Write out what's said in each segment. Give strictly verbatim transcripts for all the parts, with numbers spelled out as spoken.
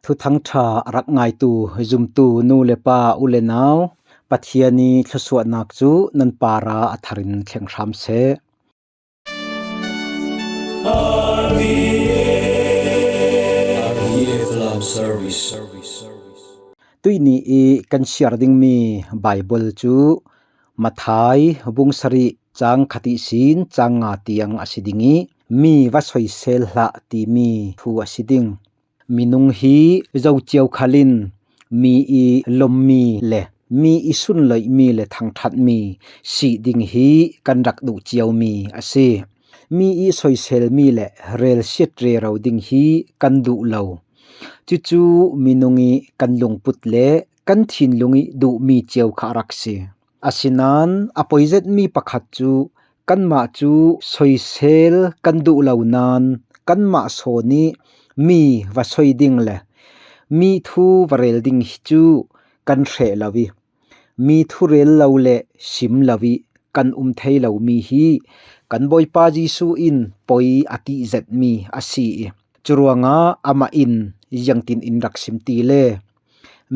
Thuthang ṭha a rak ngaitu zumtu nu le pa, u le nau, Pathian i thluasuahnak cu nan parah a tharin thleng hram seh. R T F Love Service. Tuihni i kan siar dingmi Baibal cu Matthai bung sarih cang khat ihsin cang nga tiang a si ding i, mi va soisel hlah timi thu a si ding. Minung hi zo cio khal in mi i lommi le mi i sunloihmi le thangṭhatmi si ding hi kan rak duh ciomi a si. Mi i soiselmi le relsiat rero ding hi kan duh lo. Cucu minung i kan lungput le kan thinlung i duhmi cio kha a rak si. Asinain a poi zetmi pakhat cu kanmah cu soisel kan duh lo nain kanmah sawn i mi va soi ding le mi thu va rel ding hi cu kan hreh lo i, mi thu rel lo le sim lo i kan um thei lomi hi kan Bawipa Jesuh in poi a ti zetmi a si i, curuangah amah in ziangtin in rak sim ti le,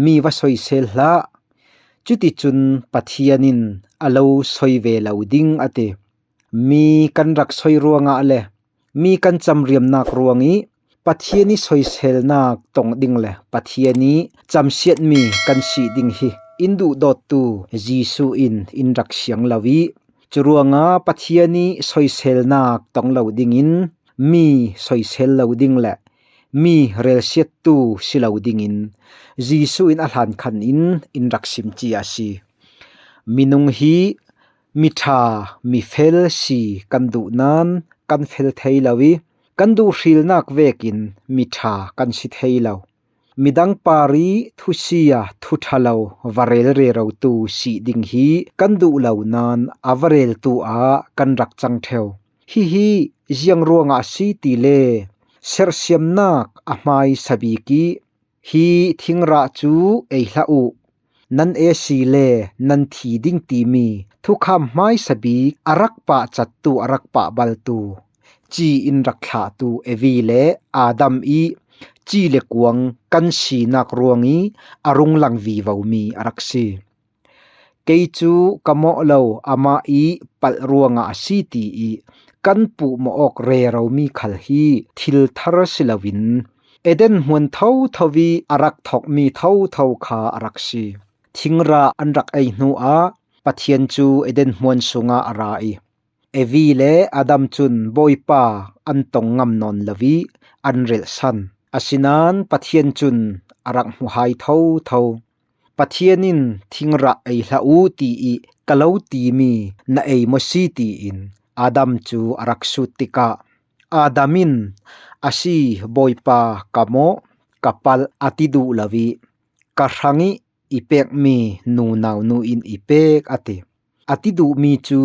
mi va soisel hlah, cuticun Pathian in a lo soi ve lo ding a ti. Mi kan rak soi ruangah le mi kan camriamnak ruang i Pathian i soiselnak tong ding le Pathian i camsiatmi kan si ding hi in duhdawttu Jesuh in in rak siang lo i, curuangah Pathian i soiselnak tong lo dingin mi soisel lo ding le mi relsiattu si lo dingin Jesuh in a hlan khan in in rak sim cia a si. Minung hi miṭha, mifel si kan duh nain kan fel thei lo i, kan duh hrilnak vekin miṭha kan si thei lo. Midang par i thusia thuṭha lo va rel rerotu si ding hi kan duh lo nain a va reltu ah kan rak cang ṭheo. Hihi ziang ruangah a si ti le, sersiamnak a hmaisa bik i, hi thingrah cu ei hlah uh, nan e si le nan thi ding timi thukham hmaisa bik a rak pahcattu, a rak pahbaltu, ci in rak thlahtu Evi le Adam i ci le kuang kan sinak ruang i a rung lang vivomi a rak si. Kei cu ka mawh lo, amah i palh ruangah a si ti i kan puhmawh awk reromi khal hi thil thar si loin Eden hmuan thotho i a rak thawkmi thotho kha a rak si. Thingrah an rak ei hnuah Pathian cu Eden hmuan sungah a ra i Evi le Adam cun Bawipa an tong ngam nawn lo i an relhsan. Asinain Pathian cun a rak hmu hai thotho. Pathian in thingrah ei hlah uh ti i ka lo timi na ei maw si tiin Adam cu a rak sut tikah Adam in a si, Bawipa, ka mawh, ka palh a ti duh lo i ka hrang i i pekmi nunau nu in i pek a ti. A ti duhmi cu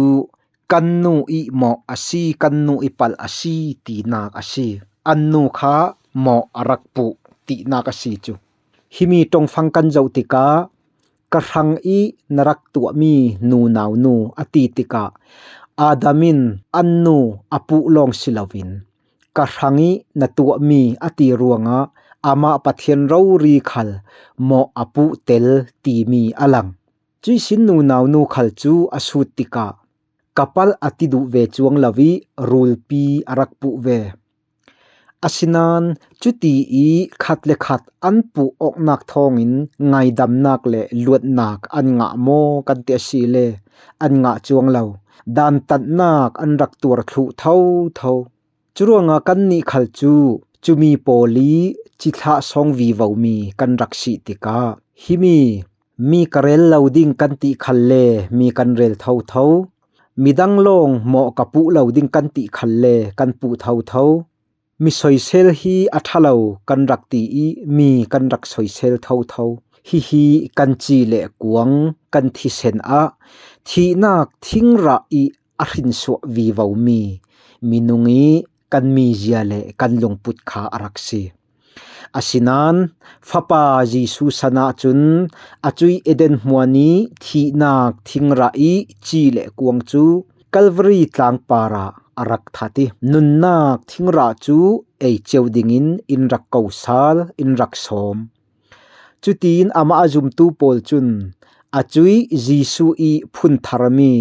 kan nu i mawh a si, kan nu i palh a si tinak a si. An nu kha mawh a rak puh tinak a si cu. Himi ṭongfang kan zoh tikah ka hrang i na rak tuahmi nunau nu a ti tikah Adam in an nu a puh lawng si loin ka hrang i na tuahmi a ti ruangah amah Pathian rori khal mawh a puh tel timi a lang. Cuih sin nunau nu khal cu a sut tikah ka palh a ti duh ve cuang lo i rulpi a rak puh ve. Asinain cuti i khat le khat an puh awknak thawngin ngaidamnak le luatnak an ngah maw kan ti a si le an ngah cuang lo. Dantatnak an rak tuar thluh thotho. Curuangah kannih khal cu cumi pawl i cithlah sawng vivomi kan rak si tikah himi mi ka rel lo ding kan ti khal le mi kan rel thotho. Midang lawng mawh ka puh lo ding kan ti khal le kan puh thotho. Mi soisel hi a ṭha lo kan rak ti i mi kan rak soisel thotho. Hihi kan ci le kuang, kan thisen ah thihnak thingrah i a hrinsuah vivomi minung i kan mizia le kan lungput kha a rak si. Asinain Fapa Jesuh san ahcun a cuih Eden hmuan i thihnak thingrah i ci le kuang cu Calvary tlang parah a rak that ih, nunnak thingrah cu ei cio dingin in rak ko sal, in rak sawm. Cutiin amah a zumtu pawl cun a cuih Jesuh ih phun tharmi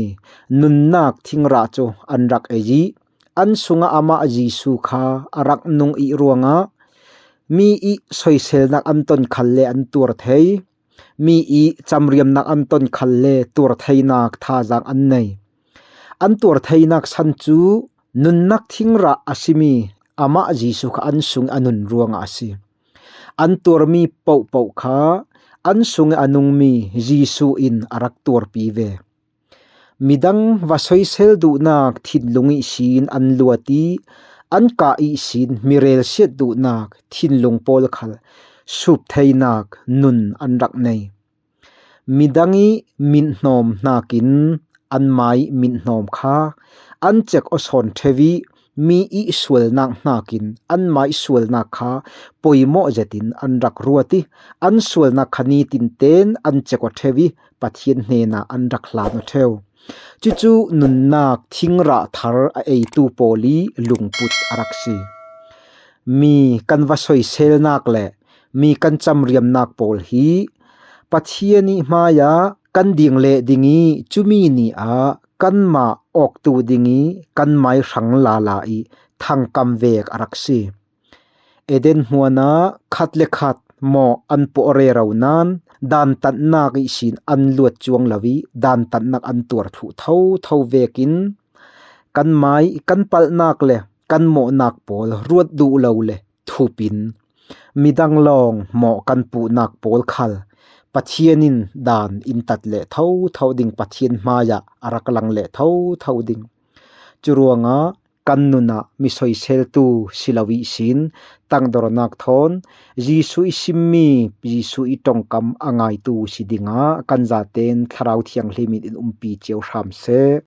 nunnak thingrah cu an rak ei ih, an sungah amah Jesuh kha a rak nung ih ruangah mi ih soiselnak an ton khalle an tuar thei, mi ih camriamnak an ton khalle tuar theinak thazaang an nei. An tuar theinak san cu nunnak thingrah a simi amah Jesuh kha an sung a nun ruangah a si. An tuarmi pohpoh kha an sung a nungmi Jesuh in a rak tuarpi ve. Midang va soisel duhnak thinlung ihsin an luat ih an kah ihsin mirel siat duhnak thinlung pawl khal sup theinak nun an rak nei. Midang ih mithnawm hnakin anmai mithnawm kha an cek aw sawn ṭheu ih mi ih sualnak hnakin anmai sualnak kha poimawh zetin an rak ruat ih an sualnak kha nitin tein an cek aw ṭheu ih Pathian hnenah an rak hlan aw ṭheu. Cucu nunnak thingrah thar a eitu pawl ih lungput a rak si. Mi kan va soiselnak le mi kan camriamnak pawl hi Pathian ih hmaiah kan ding leh ding ih cumi ni ah kanmah awktu ding ih kan mai hrang lala ih thangkam vek a rak si. Eden hmuanah khat le khat mawh an puah rero nain dantatnak ihsin an luat cuang lo ih dantatnak an tuar thluh thotho vekin kan mai kan palhnak le kan mawhnak pawl ruat duh lo le thupin midang lawng mawh kan puhnak pawl khal Pathian in dan in tat leh thotho ding, Pathian hmaiah a rak lang leh thotho ding. Curuangah kan nunah mi soiseltu si lo ihsin tangdornak thawn Jesuh ih simmi Jesuh ih ṭongkam a ngaitu si dingah kan zaten Thlarau Thianghlim in in umpi cio hram seh.